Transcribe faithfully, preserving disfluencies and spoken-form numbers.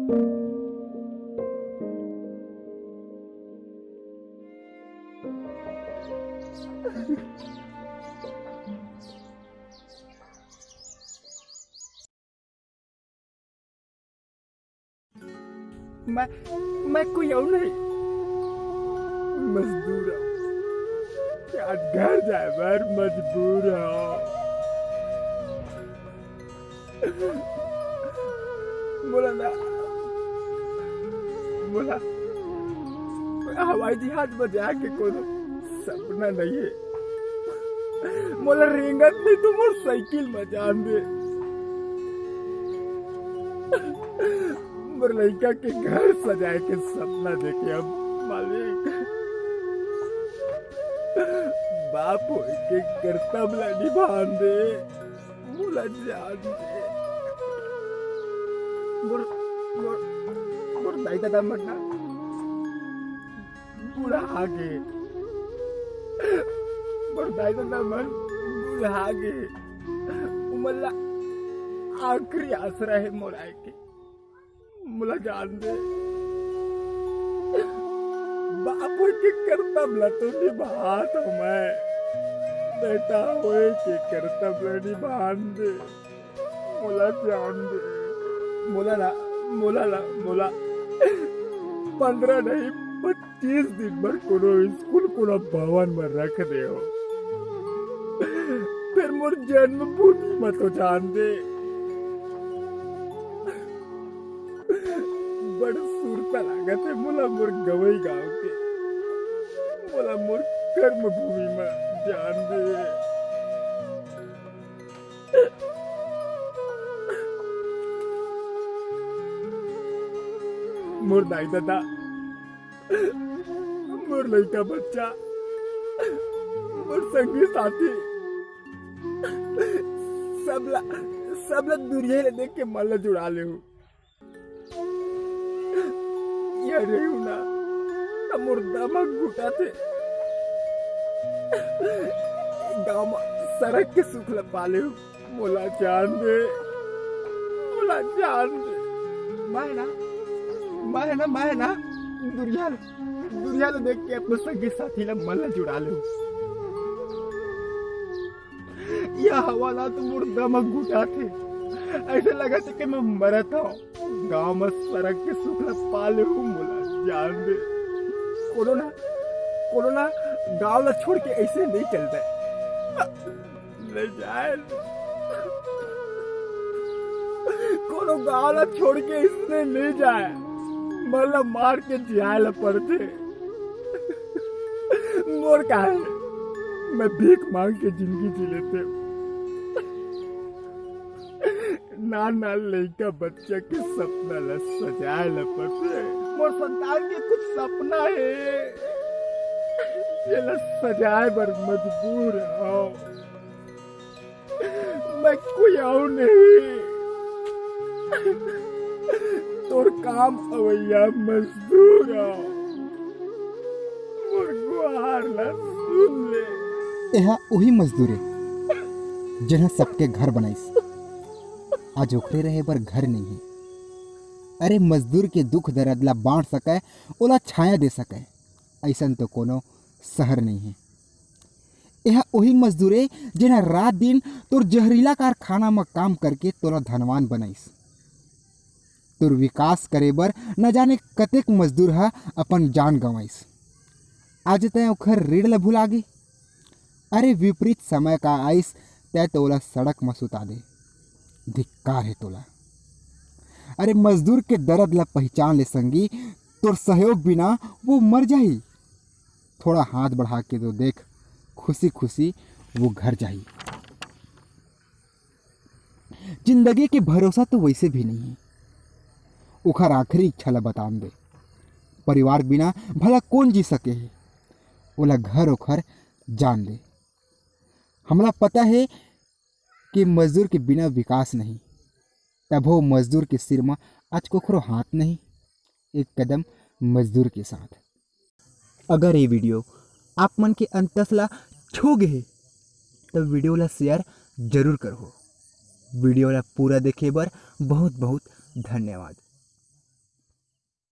मैं, मैं कोई अउ नहीं, मजदूर हूँ। आज घर जाए बर मजबूर हूँ। मोला ना, मोला हवाई जहाज में जाके कोनो सपना नहीं है। मोला रेंगत नहीं तो मोर साइकिल में जान दे। मोर लइका के घर सजाए के सपना देखे अब मालिक। बाप होए के करतब ला निभान दे। मोला जान दे। मोर, मोर, मोर दाई ददा मन ना बुढ़ा गे। मोर दाई ददा मन बुढ़ा गे। उमन ला आखिरी आसरा है मोर आए के। मोला जान दे। बाप होए के करतब ला तो निभात हूँ मैं। बेटा होए के करतब ला निभान दे। मोला जान दे। मोला ला, मोला ला, मोला पंद्रह नहीं, पच्चीस दिन बर कोनो स्कूल, कोनो भवन में रख दे हो। फिर मोर जन्मभूमि में तो जान दे। बड़ सुरता लागत है मोला मोर गवई गाँव के। मोला मोर कर्म भूमि में जान दे। मोर दाई ददा, मोर लइका बच्चा, मोर संगी साथी, सबला, सबला दुरिया ले देख के मन ला जुड़ा ले हूँ। ये रेहू ना, त मोर दमा घुटाथे। गाँव में सड़क के सुख ल पाले हूँ। मोला जान दे, मोला जान दे। मैं ना, मैं ना, मैं ना, दुरिया, दुरिया ल देख के अपन संगी साथी ला मन ला जुड़ा ले हूँ। यह हवा ला तो मोर दमा घुटाथे। ऐसे लगत है कि मैं मरत हूँ। गाँव में सड़क के सुख ला पाले हूँ, मोला जान दे। कोनो ना, कोनो ना गाँव ला छोड़ के ऐसे नहीं चलता है। ले जाए। कोनो गाँव ला छोड़ के इसने नहीं जाए। मन ला मार के जियाए ला पड़थे। मोर का है? मैं भीख मांग के जिंदगी जी लेते। नान नान लइका बच्चा के सपना ला सजाए ला पड़थे। मोर संतान के कुछ सपना है, जेला सजाए बर मजबूर हूँ। मैं कोई अउ नहीं, तोर काम अवइया मजदूर हूँ। मोर गुहार ला सुन ले। एहा उही मजदूर ए, जेन ह सबके घर बनाइस। आज ओखरे रहे बर घर नइ हे। अरे, मजदूर के दुख दरद ला बांट सकय, ओला छाया दे सकय, अइसन तो कोनो सहर नइ हे। एहा उही मजदूर ए, जेन ह रात दिन तोर जहरीला कारखाना म काम करके तोला धनवान बनाइस। तोर विकास करे बर न जाने कतेक मजदूर ह अपन जान गंवाइस। आज तैं ओखर ऋण ल भुला गे। अरे, विपरीत समय का आइस, तैं तो ओला सड़क म सुता दे। धिक्कार हे तोला। अरे, मजदूर के दरद ल पहिचान ले संगी, तोर सहयोग बिना वो मर जाही। थोड़ा हाथ बढ़ा के तो देख, खुशी खुशी वो घर जाही। जिंदगी के भरोसा तो वइसे भी नइ हे। ओखर आखिरी इच्छा ला बतान दे। परिवार बिना भला कोन जी सके हे? ओला घर ओखर जान दे। हमला पता हे कि मजदूर के बिना विकास नहीं, तभो मजदूर के सिर म आज कोखरो हाथ नहीं। एक कदम मजदूर के साथ। अगर ये वीडियो आप मन के अंतस ला छू गे हे, तो वीडियो ला शेयर जरूर करहो। वीडियो ला पूरा देखे बर बहुत बहुत धन्यवाद।